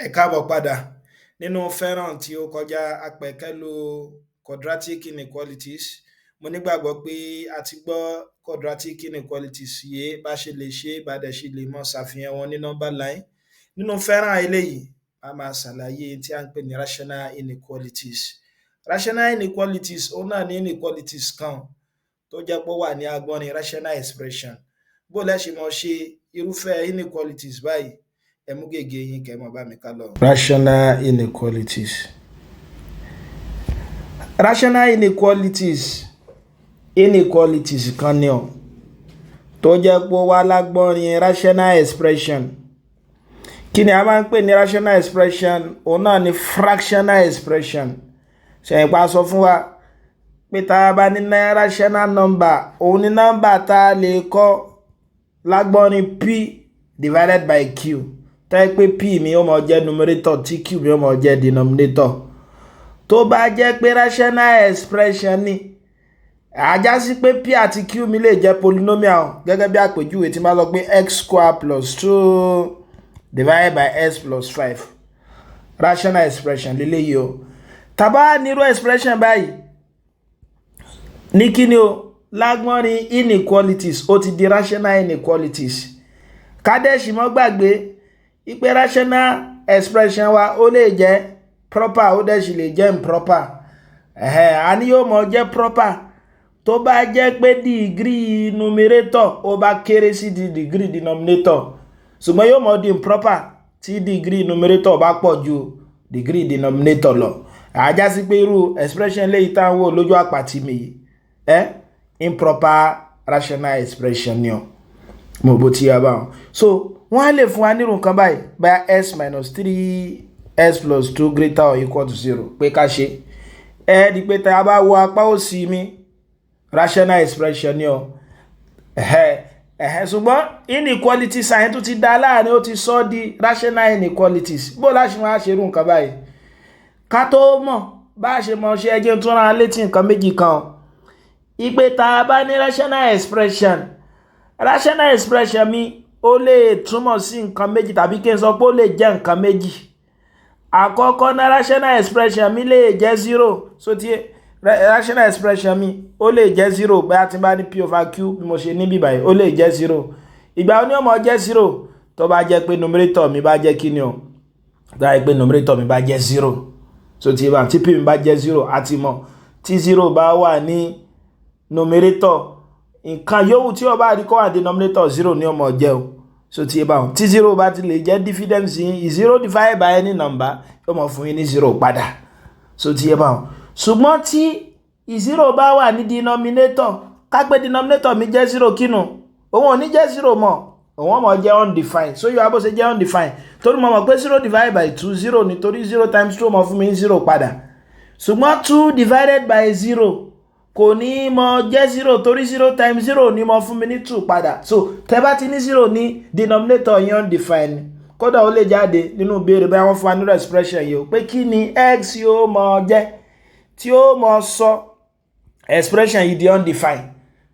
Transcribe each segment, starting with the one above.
Ẹ káàbọ̀ padà. Nínú fọ́nrán tí ó kọjá, a pẹ̀kẹ́lu quadratic inequalities. Mo nígbàgbọ́ pé a ti gbọ́ quadratic inequalities yé, bá ṣe lè ṣe, bá dẹ̀ ṣe lè máa ṣàfihàn wọn ní number line. Nínú fọ́nrán eléyìí, a máa ṣàlàyé tí à ń pè ní rational inequalities. Rational inequalities, òun náà ní inequalities kan tó jẹ́ pé ó wà ní agbọ́nrin rational expression. Bó lẹ́ ṣe máa ṣe irúfẹ́ inequalities báyìí? Ẹ mú gègé yín, kẹ́ máa bá mi ká lọ. Rational inequalities. Rational inequalities, inequalities kan ni o tó jẹ́ pé ó wá lágbọ́nrin rational expression. Kí ni a máa ń pè ní rational expression? Òun náà ni fractional expression. Ṣẹ̀yìn pa sọ fún wa pé tá a bá ní rational number, òun ní nọ́mbà tá a lè kọ lágbọ́nrin p divided by q, tó jẹ́ pé p mi ó máa jẹ́ numerator, tí q mi ó máa jẹ́ denominator. Tó bá jẹ́ pé rational expression ni, á já sí pé p àti q mi lè jẹ́ polynomial. Gẹ́gẹ́ bí àpèjúwe, tí n bá sọ pé x square plus two divided by x plus five, rational expression lélẹ́yìí o. Tá bá nírú expression báyìí ní kíni o, lágbọ́nrin inequalities, ó ti di rational inequalities. Ká dẹ̀ sì má gbàgbé pé rational expression wa, ó lè jẹ́ proper, ó dẹ̀ sì lè jẹ́ improper. Ẹ̀hẹ́, a ní yóò máa jẹ́ proper tó bá jẹ́ pé degree numerator ó bá kéré sí di degree denominator, ṣùgbọ́n yóò máa di improper tí degree numerator bá pọ̀ ju degree denominator lọ. Á já sí pé irú expression léyìí tá à ń wò lójú àpàtì mi yìí, ẹ improper rational expression ni o. Mo bó ti yá báwọn. So wọ́n á lè fún wa nírú nǹkan báyìí, báyà x minus three x plus two greater or equal to zero, pé ká ṣe. Ẹ di pé tá a bá wo apá òsì mi, rational expression ni o. Ẹ̀hẹ́ ẹ̀hẹ́, ṣùgbọ́n inequality sign tó ti dá láàrin, ó ti sọ di rational inequalities. Bó láṣẹ máa ṣe irú nǹkan báyìí, ká tó mọ̀ bá a ṣe mọ̀ ṣe, ẹ jẹ́ tún rán létí nǹkan méjì kan o. Ìpè tá a bá ní rational expression, rational expression mi ó lè túmọ̀ sí nǹkan méjì, tàbí kí n sọ pé ó lè jẹ́ nǹkan méjì. Àkọ́kọ́ náà, rational expression mi lè jẹ́ zero. So tí rational expression mi ó lè jẹ́ zero, bóyá tí n bá ní p over q bí mo ṣe ní bíbáyìí, ó lè jẹ́ zero. Ìgbà wo ni ó máa jẹ́ zero? Tó bá jẹ́ pé numerator mi bá jẹ́ kíni o, tó bá jẹ́ pé numerator mi bá jẹ́ zero. So tí bá tí p mi bá jẹ́ zero, àti mọ̀ tí zero bá wà ní numerator, nǹkan yòówù tí ó bá rí kó wà denominator, zero ni ó máa jẹ́ o. So tí bá wọn tí zero bá ti lè jẹ́ difference yín, zero divided by any number yóò máa fún yín ní zero padà. So tí bá wọn, ṣùgbọ́n tí zero bá wà ní denominator, ká pé denominator mi jẹ́ zero, kínú òun ò ní jẹ́ zero mọ́, òun ó máa jẹ́ undefined. So yóò bó ṣe jẹ́ undefined, torí mo mọ̀ pé zero divided by two, zero, nítorí zero times two máa fún mi ní zero padà. Ṣùgbọ́n two divided by zero kò ní máa jẹ́ zero, torí zero times zero ní máa fún mi ní two padà. So tẹ́ bá ti ní zero ní denominator yẹn, undefined. Kódà ó lè jáde nínú ìbéèrè, báyìí wọ́n fún wa nínú expression yìí o, pé kí ni x yóò máa jẹ́ tí ó máa sọ expression yìí di undefined?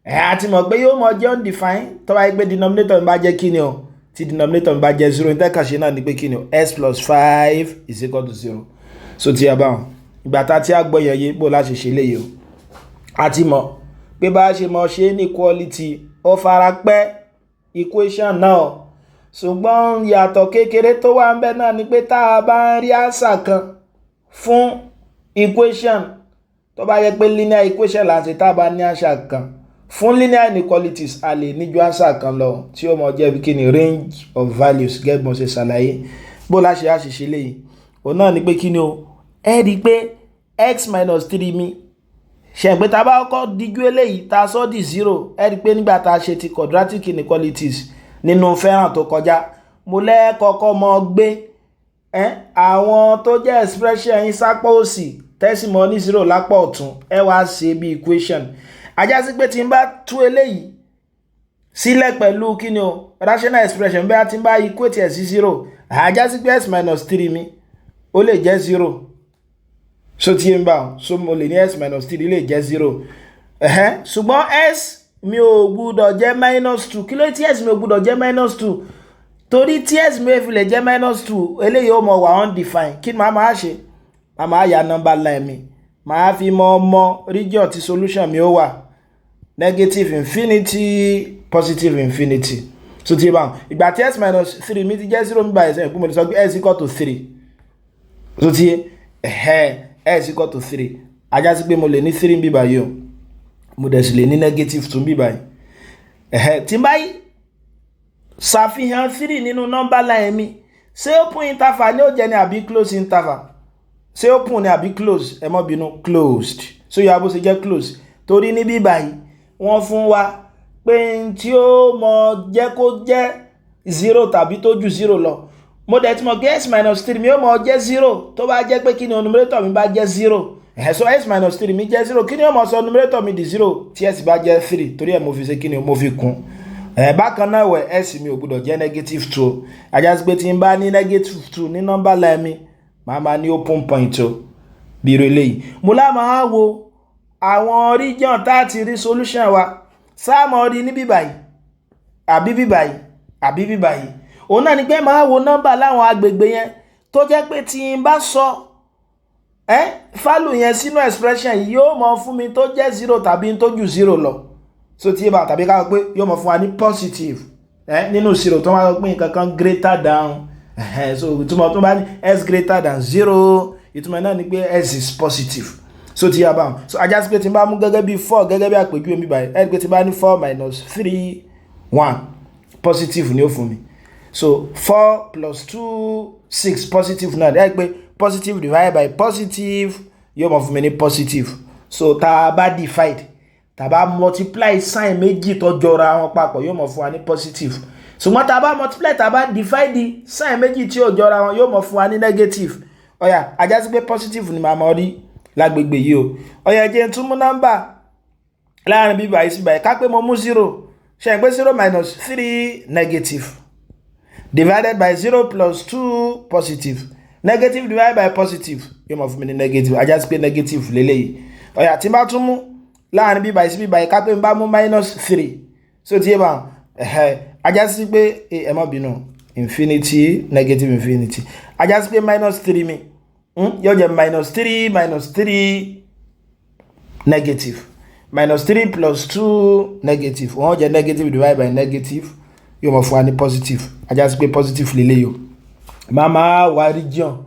Ẹ̀ á ti mọ̀ pé yóò máa jẹ́ undefined tó bá yẹ pé denominator mi bá jẹ́ kí ni o, tí denominator mi bá jẹ́ zero. Ní tẹ́ka ṣe náà ni pé kí ni o, x plus five is equal to zero. So tí a bá wọn ìgbà tá a ti á gbọ́ yẹn yé, bó láti ṣe léyìí o, a ti mọ̀ pé bá a ṣe mọ̀ ṣe inequality, ó fara pẹ́ equation náà, ṣùgbọ́n ìyàtọ̀ kékeré tó wà ńbẹ̀ náà ni pé tá a bá ń rí answer kan fún equation, tó bá yẹ pé linear equation là ń ṣe, tá a bá ní answer kan fún linear inequalities, a lè ní ju answer kan lọ, tí ó máa jẹ́ bí kí ni, range of values, gẹ́gẹ́ bí mo ṣe ṣàlàyé. Bó láṣẹ àṣìṣe léyìí, òun náà ni pé kí ni o, ẹ rí i pé x minus three mi ṣe pé tá a bá kọ́kọ́ díjú eléyìí, tá a sọ di zero. Ẹ rí i pé nígbà tá a ṣe ti quadratic inequalities nínú fẹ́ràn tó kọjá, mo lẹ́ẹ̀kọ́kọ́ mọ gbé àwọn tó jẹ́ expression yín sápọ̀ òsì, tẹ́sí mọ́ ní zero lápá ọ̀tún, ẹ wá ṣe bí equation. Á já sí pé tí n bá tú eléyìí sílẹ̀ pẹ̀lú kí ni o, rational expression, bí a ti ń bá equate ẹ̀ sí zero, á já sí pé x minus three mi ó lè jẹ́ zero. So tí n bá so mo lè ní x minus three lè jẹ́ zero, ṣùgbọ́n x mi ò gbúdọ̀ jẹ́ minus two. Kí ló tí x mi ò gbúdọ̀ jẹ́ minus two? Torí tí x mi fi lè jẹ́ minus two, eléyìí ó mọ wà undefined. Kí ni màá máa ṣe? Màá máa ya number line mi, màá fi mọ region tí solution mi ó wà: negative infinity, positive infinity. So ti bá ìgbà tí x minus three mi ti jẹ́ zero mi báyìí sẹ́yìn pé mo lè sọ pé x equal to three. So ti ẹ̀hẹ́ x equal to three, á já sí pé mo lè ní three bí báyìí o, mo dẹ̀ sì lè ní negative two bí báyìí. Ẹ̀hẹ́, tí n bá ṣàfihàn three nínú number line mi, ṣé open interval ni ó jẹ́ ni àbí close interval? Ṣé open ni àbí close? Ẹ má bínú, closed. So yà bó ṣe jẹ́ close, torí níbí báyìí wọ́n fún wa pé n tí ó mọ jẹ́ kó jẹ́ zero tàbí tó ju zero lọ. Mo dẹ̀ ti mọ̀ pé x minus three mi ó mọ jẹ́ zero tó bá jẹ́ pé kí ni numerator mi bá jẹ́ zero. Ẹ̀hẹ́, so x minus three mi jẹ́ zero. Kí ni ó mọ̀ sọ numerator mi di zero tí x bá jẹ́ three? Torí ẹ̀ mo fi ṣe kí ni mo fi kún ẹ̀. Bákan náà wẹ̀, x mi ò gbọ́dọ̀ jẹ́ negative two. Á já sí pé tí n bá ní negative two ní number line mi, màá máa ní open point o, bí irú eléyìí. Mo lá máa wo àwọn region tá a ti rí solution wa. Sáàmù rí ní bíbáyìí àbí bíbáyìí àbí bíbáyìí? Òun náà ni pé máa wo nọ́mbà láwọn agbègbè yẹn tó jẹ́ pé tí n bá sọ ẹ́ value yẹn sínú expression yìí, yóò mọ fún mi tó jẹ́ zero tàbí tó ju zero lọ. So tí bá tàbí ká sọ pé yóò mọ fún wa ní positive ẹ́ nínú zero tó máa sọ pé nǹkan kan greater than. So ìtumọ̀ tó bá ní x greater than zero, ìtumọ̀ náà ni pé x is positive. So tí yà bá wọn, so á já sí pé tí n bá mú gẹ́gẹ́ bí four, gẹ́gẹ́ bí àpèjúwe mi báyìí, ẹ̀ pé tí n bá ní four minus three, one, positive ni ó fún mi. So four plus two, six, positive náà. Ẹ pé positive divided by positive yóò mọ̀ fún mi ní positive. So tá a bá divide, tá a bá multiply sign méjì tó jọra wọn papọ̀, yóò mọ̀ fún wa ní positive. Ṣùgbọ́n tá a bá multiply, tá a bá divide sign méjì tí ò jọra wọn, yóò mọ̀ fún wa ní negative. Ó yá, á já sí pé positive ni màá mọ̀ rí lágbègbè yìí o. Ó yá, jẹ́ n tún mú nọ́mbà láàrin bíbá yìí sí báyìí. Ká pé mo mú zero. Ṣe é pé zero minus three, negative, divided by zero plus two, positive. Negative divided by positive yóò máa fún mi ní negative. Á já sí pé negative lélẹ́yìí. Ó yá, tí n bá tún mú láàrin bíbá yìí sí bíbá yìí, ká pé n bá mú minus three. So tí yé bá ẹ̀hẹ́, á já sí pé, ẹ má bínú, infinity, negative infinity. Á já sí pé minus three mi yóò jẹ́ minus three minus three, negative, minus three plus two, negative. Wọ́n jẹ́ negative divided by negative yóò máa fún wa ní positive. Á já sí pé positive lélẹ́yìí o. Máa máa wá region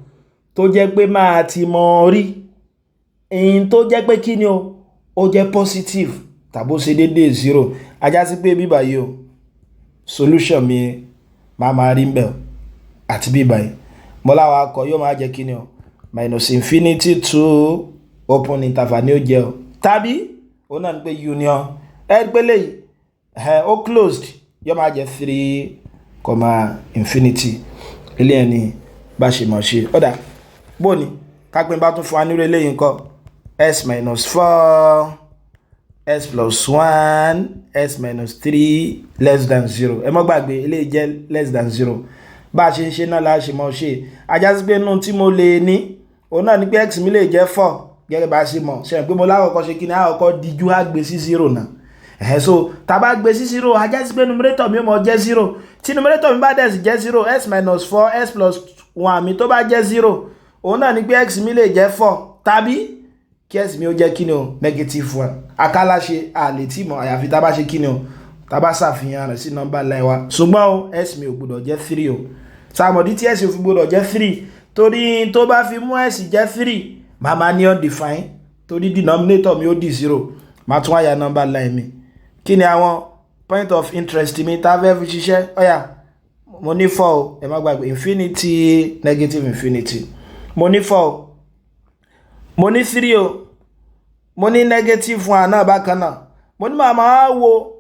tó jẹ́ pé máa ti mọ rí èyí tó jẹ́ pé kí ni o, ó jẹ́ positive tàbí ó ṣe déédéé zero. Á já sí pé bíbá yìí o, solution mi máa máa rí mbẹ́ àti bíbá yìí mọ́láwa akọ yóò máa jẹ́ kí ni o, minus infinity to open interval ni ó jẹ́ o, tàbí òun náà ní pé union ẹ pé léyìí ó closed, yóò máa jẹ́ three comma infinity. Ilé ẹ̀ ní bá ṣe mọ̀ ṣe. Ó dà bóni kápẹ́ bá tún fún wa nírú eléyìí ńkọ́? X minus four, x plus one, x minus three less than zero. Ẹ mọ́ gbàgbé, eléyìí jẹ́ less than zero. Bá a ṣe ń ṣe náà la ṣe mọ̀ ṣe. Á já sí pé inú tí mo lè ní, òun náà ni pé x mi lè jẹ́ four. Gẹ́gẹ́ bá a ṣe mọ̀ ṣe pé mo lákọ̀ọ́kọ́ ṣe kí ni, àkọ́kọ́ díjú, á gbé sí zero náà. Ẹ̀hẹ́, so tá a bá gbé sí zero, á já sí pé numerator mi ó mọ jẹ́ zero. Tí numerator mi bá dẹ̀ sì jẹ́ zero, x minus four, x plus one mi tó bá jẹ́ zero, òun náà ni pé x mi lè jẹ́ four tàbí kí x mi ó jẹ́ kí ni o, negative one. Akálà ṣe àlè tí mọ̀, àyàfi tá a bá ṣe kí ni o, tá a bá ṣàfihàn rẹ̀ sí number line wa. Ṣùgbọ́n o, x mi ò gbọ́dọ̀ jẹ́ three o. Sàmọ̀dí tí x ò fi gbọ́dọ̀ jẹ́ three, torí tó bá fi mú x jẹ́ three, màá máa ní undefined, torí denominator mi ó di zero. Màá tún wáyà number line mi. Kí ni àwọn point of interest mi tá a fẹ́ fi ṣiṣẹ́? Ó yá, mo ní four o. Ẹ má gbàgbé, infinity, negative infinity. Mo ní four o, mo ní three o, mo ní negative one náà. Bákan náà, mo ní màá máa wo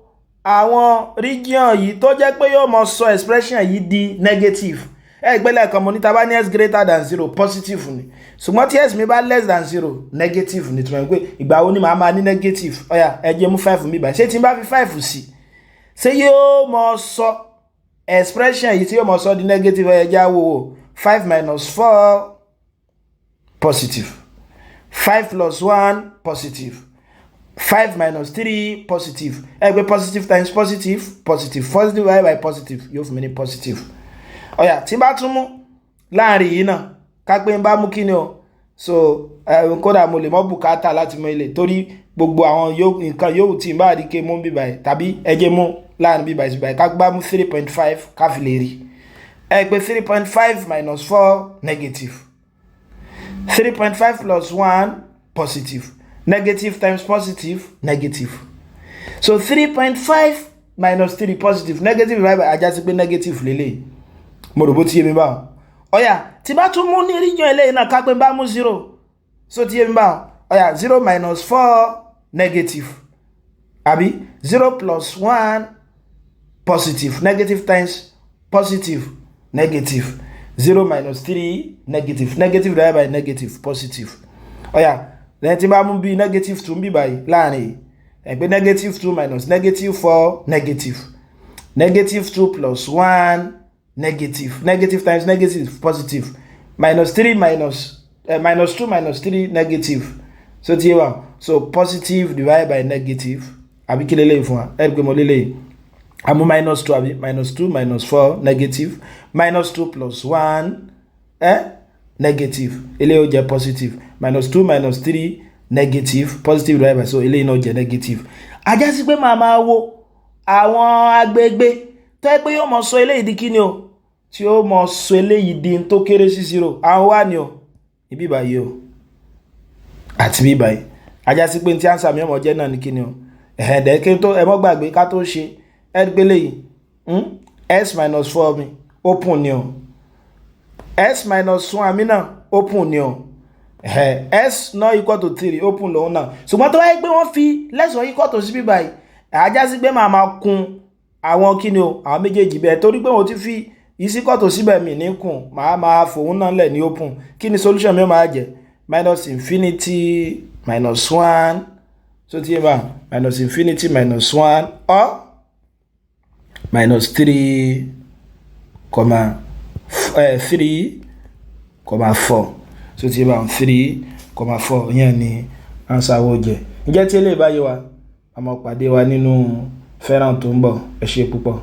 àwọn region yìí tó jẹ́ pé yóò mọ sọ expression yìí di negative. Ẹ gbẹ́lẹ̀ kan, mo ní tá bá ní x greater than zero, positive ni, ṣùgbọ́n tí x mi bá less than zero, negative ni. Tùmọ̀ pé ìgbà wo ni màá máa ní negative? Ó yá, ẹ jẹ́ mú five mi báyìí. Ṣé tí n bá fi five sí, ṣé yóò mọ sọ expression yìí tí yóò mọ sọ di negative? Ẹ jẹ́ á wò ó. Five minus four, positive. Five plus one, positive. Five minus three, positive. Ẹ gbé positive times positive, positive. Positive divided by positive yóò fún mi ní positive. Ọ̀yà, tí bá tún mú láàrin yìí náà, ká pé ń bá mú kí ni o? So kódà mo lè mọ́ bùkátà láti mọ ilé, torí gbogbo àwọn nǹkan yòówù tí n bá rí ké mú bíbá yìí, tàbí ẹjẹ mú láàrin bíbá yìí báyìí, ká gbá mú 3.5, ká fi lè rí ẹ pé 3.5 minus 4, negative. 3.5 plus 1, positive. Negative times positive, negative. So 3.5 minus 3, positive. Negative divided by, ajá sí pé negative lélẹ̀. Mo rò bó ti yé mi báwọn. Ọ̀yà, tí bá tún mú ní region eléyìí náà, ká pé bá mú 0, so ti yé mi báwọn. Ọ̀yà, 0 minus 4, negative, àbí? 0 plus 1, positive. Negative times positive, negative. 0 minus 3, negative. Negative divided by negative, positive. Ọ̀yà, lẹ́yìn tí bá mú bí negative 2 ń bí báyìí láàrin yìí, ẹ̀ pé negative 2 minus negative 4, negative. Negative 2 plus 1, negative. Negative times negative, positive. Minus 3 minus minus 2 minus 3, negative. So ti yé wa? So positive divided by negative, àbí kí lélẹ́yìn fún wa? Ẹ̀ rí pé mo lélẹ́yìn àmú minus 2, àbí? Minus 2 minus 4, negative. Minus 2 plus 1, negative. Eléyìí ó jẹ́ positive. Minus 2 minus 3, negative. Positive divided by, so eléyìí náà jẹ́ negative. Ajá sí pé màá máa wo àwọn agbègbè tó yẹ pé yóò mọ sọ eléyìí di kíni o, tí ó mọ sọ eléyìí di tó kéré sí 0. Àwọn wà ní o, ibi báyìí o àti bí báyìí. Ajá sí pé ní tí answer mi ọmọ jẹ́ náà ní kíni o? Ẹ̀hẹ̀dẹ̀ kí n tó, ẹ mọ́ gbàgbé ká tó ṣe ẹ gbé léyìí, x minus 4 mi, open ni o. X minus 1 mi náà, open ni o. X not equal to 3, open lòun náà. Ṣùgbọ́n tó wáyé pé wọ́n fi less or equal to sí bí báyìí, ajá sí pé màá máa kun àwọn kíni o, àwọn méjèèjì bẹ́ẹ̀, torí pé wọ́n ti fi is equal to síbẹ̀, mi ní kùn, màá máa fòun náà lẹ̀ ní open. Kí ni solution mi ó máa jẹ́? Minus infinity minus 1. So tí yé bá minus infinity minus 1 or minus 3 comma 3 comma 4. So tí yé bá 3 comma 4, yẹn ni answer wo jẹ́. Ǹjẹ́ tí eléyìí bá yé wa, a máa pàdé wa nínú fẹ́ràn tó ń bọ̀. Ẹ ṣé púpọ̀.